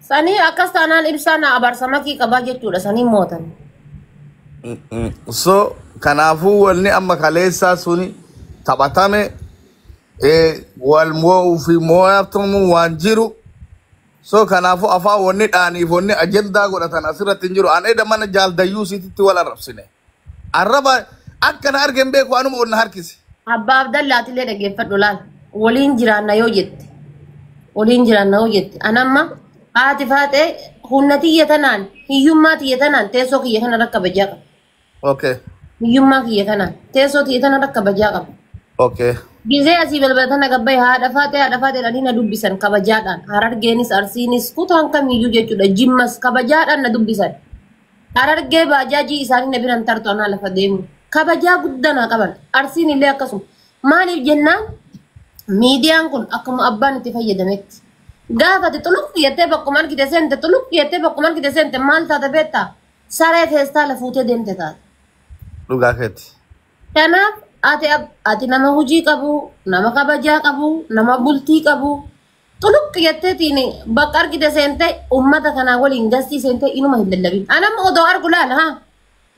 Sanii akkas taanaan ibsaan abaarsa makii qabaa jechuudha sanii mootan. So kanaafuu wanni amma kaleessaa suni taphatame wal moo'uu fi moo'atamu waan jiru. So kanaafuu afaan wanni dhaaniif wanni ajandaa godhatan asirratti hin jiru. An eda mana jaaldayyuu siititti wal arrabsine. Arraba akkana argen beeku anuma ol na harkise. Abbaa Abdallaatillee dhaggeeffadhu laal. Waliin jiraanna yoo jette. Waliin jiraanna yoo jette. Anamma haati faatee humna tiyya tanaan hiyyummaa tiyya tanaan teessoo kiyya kana rakka kabajaa qaba. Okay. Hiyyummaa kiyya kanaan teessoo tiyya tana rakka kabajaa qaba. Okay. Gizee asii balbala tana gabbaye haadha faatee jedhanii na dubbisan kabajaadhaan. Harargeenis Arsiinis kutaan kamiyyuu jechuudha. Jimmas kabajaadhaan na dubbisan. Harargee baajaajii isaanii na biran tartu anaa lafa deemu. Kabajaa guddaa naa qaban. Arsiin illee akkasuma. Maaliif jennaan miidiyaan kun akkuma abbaan itti fayyadametti. Gaafa ati xuluq jettee bakkuma argite seente xuluq jettee bakkuma argite seente maal taate beektaa? Saree feestaala fuutee deemte taate. Dhugaa keeti. Kanaaf ati ati nama hojii qabu, nama kabajaa qabu, nama bultii qabu. Xuluq jetteetiin bakka argite seente uummata kanaa waliin gastii seente inuma hin lallabin. Anamma odoo argu laala haa.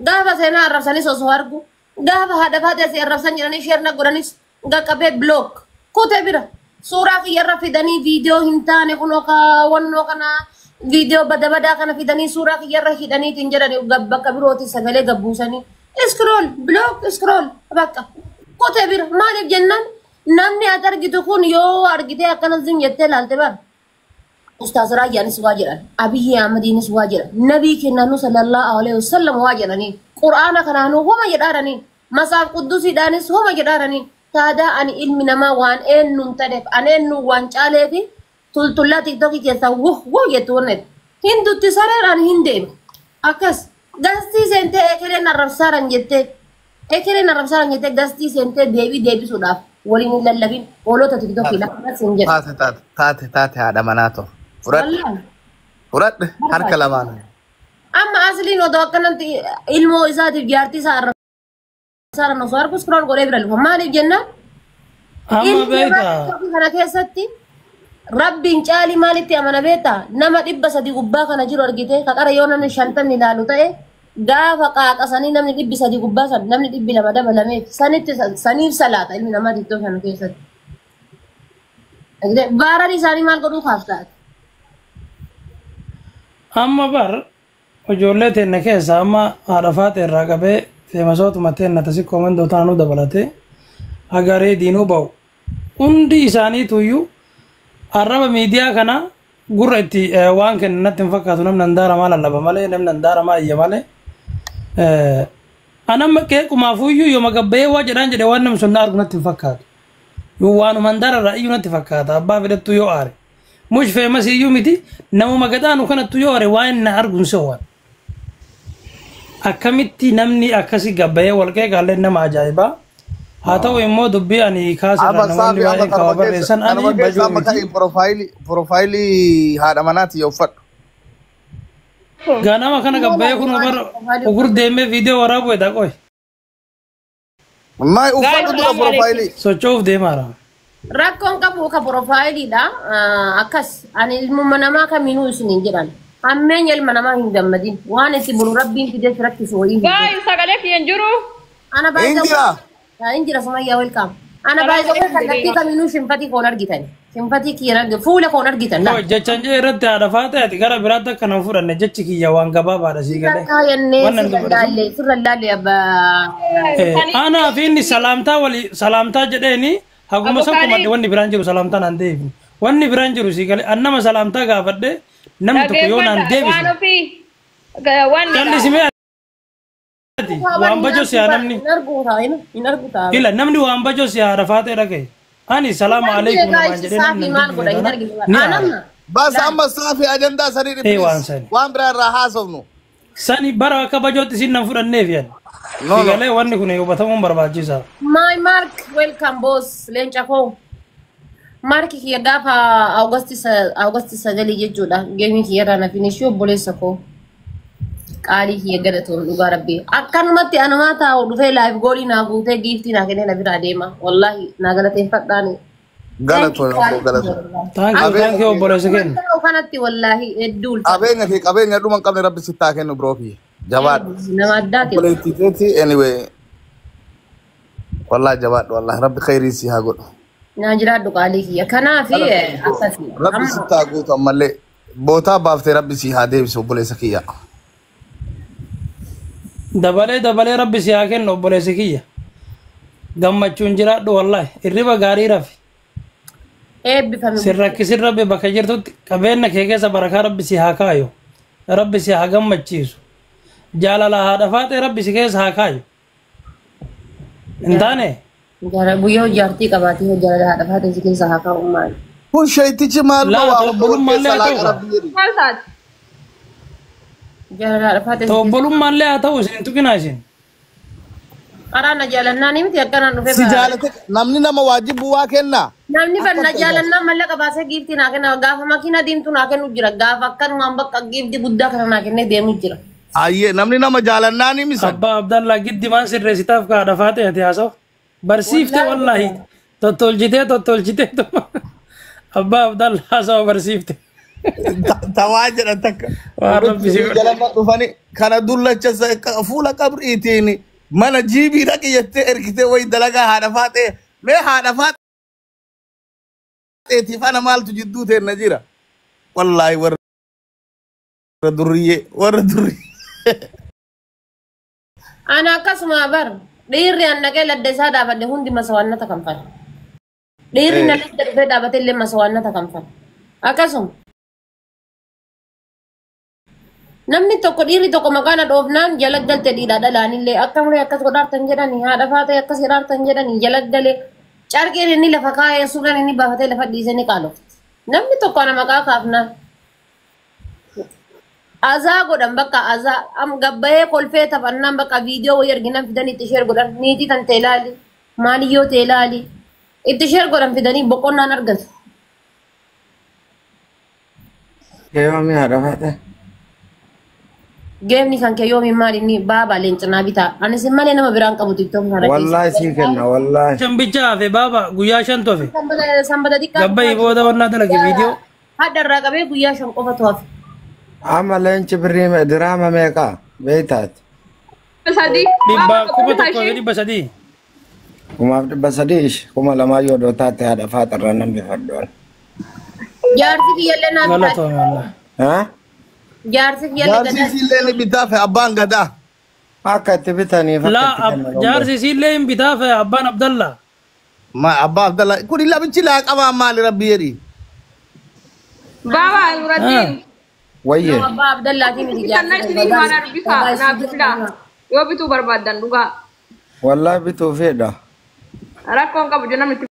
Gaafa seenaa arrabsanis osoo argu. Gaafa haadha faatee asii arrabsan jedhanii sheerna godhanis qaqqabee block. Kutee bira. Suuraa kiyyarra fidanii viidiyoo hin taane kunoo wannoo kana viidiyoo bada badaa kana fidanii suuraa kiyyarra hidhaniitiin jedhanii bakka birooti sagalee gabbuusanii. Scroll block scroll bakka. Kutee bira maaliif jennaan namni ati argitu kun yoo argitee akkana zim jettee ilaalte bara. Ustaaz Raayyaanis waa jedhan, Abiyyi Ahmadiinis waa jedhan, Nabii kennaanuu sallallahu alaihi wasallam waa jedhanii, Qur'aana kanaanuu homa jedhaaranii, Masaaf Quddusiidhaanis homa jedhaaranii, taadaa ani ilmi namaa waan eenyuun ta'eef, ani eenyuun waan caaleefi tultullaa tiktookii keessaa wuh wuh jettu wanneet. Hindutti sareeraan hin deema. Akkas gastii seentee ekeleen arrabsaaran jettee ekeleen arrabsaaran jettee gastii seentee deebii deebisuudhaaf waliin hin lallabin hoolota tiktookii lafa hin jedhu. Taate taate taate taate haadha manaa ta'u. Fudhadhe. Wallaahi. Fudhadhe harka lamaan. Amma asliin odoo akkanatti ilmoo isaatiif jaartii isaa arrabsaaran osoo argu scroll godhee bira dhufa. Maaliif jennaan? Amma Ilmi namaa beektaa tiktookii kana keessatti rabbiin caalii maalitti amana beektaa? Nama 300 gubbaa kana jiru argite kaqara yoo namni 50 ilaalu ta'e gaafa qaaqasanii namni 300 gubbaa san namni 200 dabalameef sanitti saniif salaata ilmi namaa tiktookii kana keessatti. Baaraan isaanii maal godhuu kaaftaati? Amma bar ijoollee teenna keessa amma haadha faatee irraa qabee feemasootuma teenna tasi koomandoo taanuu dabalatee hagaree diinuu ba'u. Hundi isaaniituyyuu arraba miidiyaa kana gurra itti waan kennan natti hin fakkaatu namni handaara maa lallaba malee namni handaara maa iyya malee. Anamma qeequmaafuyyuu yooma gabbayee waa jedhaan jedhe waan namni sun na argu natti hin fakkaatu. Yoo waanuma handaara irraa iyyuu natti fakkaata abbaa fedhattu yoo aare. Mush feemasii iyyuu miti namuma gadaanu kanattu yoo aare waan na argu hin soowwan. Akkamitti namni akkasi gabbayee wal qeeqaallee nama ajaa'ibaa. Haa ta'u immoo dubbii ani kaasirraa Amma namoonni saafi amma baay'een kanuma kawa keessa barreessan ani kanuma keessa bajuu amma miti. ka'i profaayilii haadha manaati yoo uffadhu. Ganama kana gabbayee kun bar ugur deemee viidiyoo waraabuu edha qoy. Maay Guys, uffadhu dura salaam alaikum. profaayilii. Socho'uuf deemaara. Rakkoon qabu ka profaayiliidha. Akkas ani ilmuma namaa kamiinuu isiniin jedhan. Hammeenya ilma namaa hin gammadin. Waan itti bulu rabbiin fidee si rakkisu wayii hin jiru. Guys, sagalee kiyya hin jiru. Ana Hin baay'ee jira. hin jira Sumayyaa welcome. Ana Salaam baay'ee alaikum kallattii jedhee. kamiinuu shinfatii koon argitan. Shinfatii kiyyan argitan. Fuula koon argitan Qoy laal. jechan jee irratti haadha faatee ati gara biraatti akka nan fudhanne jechi kiyya waan gabaabaadha sii galee. Takkaa jennee Waan nan sirra dubbadhu sun. laallee sirra laallee abbaa. Sani Anaa fi inni salaamtaa wali salaamtaa jedheeni haguma san Abu kumadhe Khalid wanni biraan jiru salaamtaa naan deebifne. Wanni biraan jiru sii galee an nama salaamtaa gaafadhe namni tokko yoo naan dhaggeeffadha waan deebisne. ofii waan Callisimee ati waan Hin bajoo argu siyaa bara namni. hin argu taa'e hin argu taa'e. Ila namni waan bajoo siyaa haadha faatee dhagaye. Ani salaamu Hin argine alaikum namaan guys jedhee namni saafii nan maal dubbifne godha hin taanaan argine bara. ni aara. Anamma Bas laal. amma saafi ajandaa sanii Ee waan please. sani. Waan biraa irraa haasofnu. Sani bara akka bajootti isin nan fudhanneef yan. No Si no. galee wanni kun hubatamuun barbaachisaa. My Mark welcome boss leenca koo. Mark kiyya gaafa August 9 jechuudha. Geemii kiyya irraa na finishii obboleessa koo. Qaalii kiyya galatoon dhugaa rabbii. Akkanumatti anumaa taa'u dhufee live goolii naa guutee giiftii naa kennee na biraa deema. Wallaahi naa galateeffadhaani. Galatoo obbo galatoo. Thank you, thank you obboleessa keenya. Kanatti wallaahi hedduu ulfaata. Qabeenya kee qabeenya dhuma hin qabne rabbi sitti haa kennu bro kiyya. Jabaadhu. Nama addaati. Obboleettii teeti anyway. Wallahi jabaadhu wallahi rabbi khayrii si haa godhu. Naa jiraadhu qaalii kiyya. Kanaaf akkasi. Rabbi sitti haa guutu ammallee bootaa baaftee rabbi si haa deebisu obboleessa kiyya. Dabalee dabalee rabbi si haa kennu obboleessi kiyya. Gammachuun jiraadhu wallahi hirriba gaarii rafi. Eebbifame. Sin rakkisin rabbi bakka jirtutti qabeenya kee keessa barakaa rabbi si haa kaayu. Rabbi si haa gammachiisu. Jaalala haadha faaxee rabbi si keessa haa kaayu. Hin taane? Guyyaa jaartii qabaatee jaalala haadha faaxee si keessa haa kaa'u maali. Kun sheetichi maaluma Laa waa hunda wal obbolummaa keessa illee haa laaqa ta'u. rabbi jedhi. Maal taate? Jaalala haadha faaxee si keessa. Obbolummaa haa ta'u isin hin tuqinaa isin. Karaa na jaalannaa ni miti akkanaan dhufee Si ba'a. jaalate namni nama waajibu waa kenna. Namni ban na jaalannaa mallaqa baasee giiftii naa kenna gaafa makiina diimtuu naa kennu jira gaafa akkanumaan bakka giiftii guddaa kana naa kennee deemu jira. Ayyee namni nama jaalannaa ni misan. Abbaa Abdallaa giddi maan sirreessitaaf ka haadha faaxee ati haasawu. Barsiifte wallaahi tottolchitee tottolchitee Abbaa Abdallaa haasawa barsiifte. Tawaa jedhan takka. Waan rabbi si godhe. Jalama dhufani kana dullacha fuula qabriitiin mana jiibii dhaqi jettee ergitee wayi dalagaa haadha faaxee mee haadha faaxeetiif ana maaltu jidduu teenna jira. Wallaahi warra durriyyee warra durriyyee. Ana akkasuma bar dhiirri an dhaqee ladda isaa dhaabadhe hundi masawaannata kanfala. Dhiirri na ladda dhufee dhaabate illee masawaannata kanfala. Akkasuma. Namni tokko dhiirri tokko maqaa na dhoofnaan jala galte dhiidhaa dhalaanillee akka muree akkas godhaartan jedhanii haadha faatee akkas jedhaartan jedhanii jala galee carqeen inni lafa kaayee suuraan inni baafatee lafa dhiisee ni qaalofti. Namni tokko ana maqaa kaafnaan. Azaa godhan bakka azaa am gabbayee kolfee taphannaan bakka viidiyoo wayii arginaan fidanii itti sheer godhan niitii tan ta'e ilaali maaliyyoo ta'e ilaali itti sheer godhan fidanii boqonnaan argatu. Yoomii haadha faaxee. Geemni kan kee yoomiin maal inni baabaa leencinaa bitaa anis malee nama biraan qabu tiktook kana Wallaahi sii kenna wallaahi. Shan bicha hafe baaba guyyaa shantu hafe. Sanbata xiqqaa Gabbayi booda wannaa dalage viidiyoo. Hadda irraa qabee guyyaa 5 qofatu hafe. Amma leenci birrii diraama meeqa beektaati? 300. Dhibba 1300. 1300 ishi 2000 yoo taate haadha faaxarraa nan bifadhoon. Jaarsi kiyyallee naa bitaa. Galatoome wallahi. Haa? Jaarsi kiyyallee Jaarsi gadaa. isiillee ni bitaa fe abbaan gadaa. Akka itti bitaniif akka Laa itti kennan. Jaarsi isiillee hin bitaa fe abbaan Abdallaa. Ma abbaa Abdallah kun lamichi laa qabaa maali rabbi jedhi. Baaba Nuraddiin. Wayyee. Abbaa Abdallaatii miti Bitannaa jaarsi. isinii faana dubbisaa naaf bitaa. Yoo bituu barbaaddan dhugaa. Wallaahi bituu fedha. Rakkoon qabu namni itti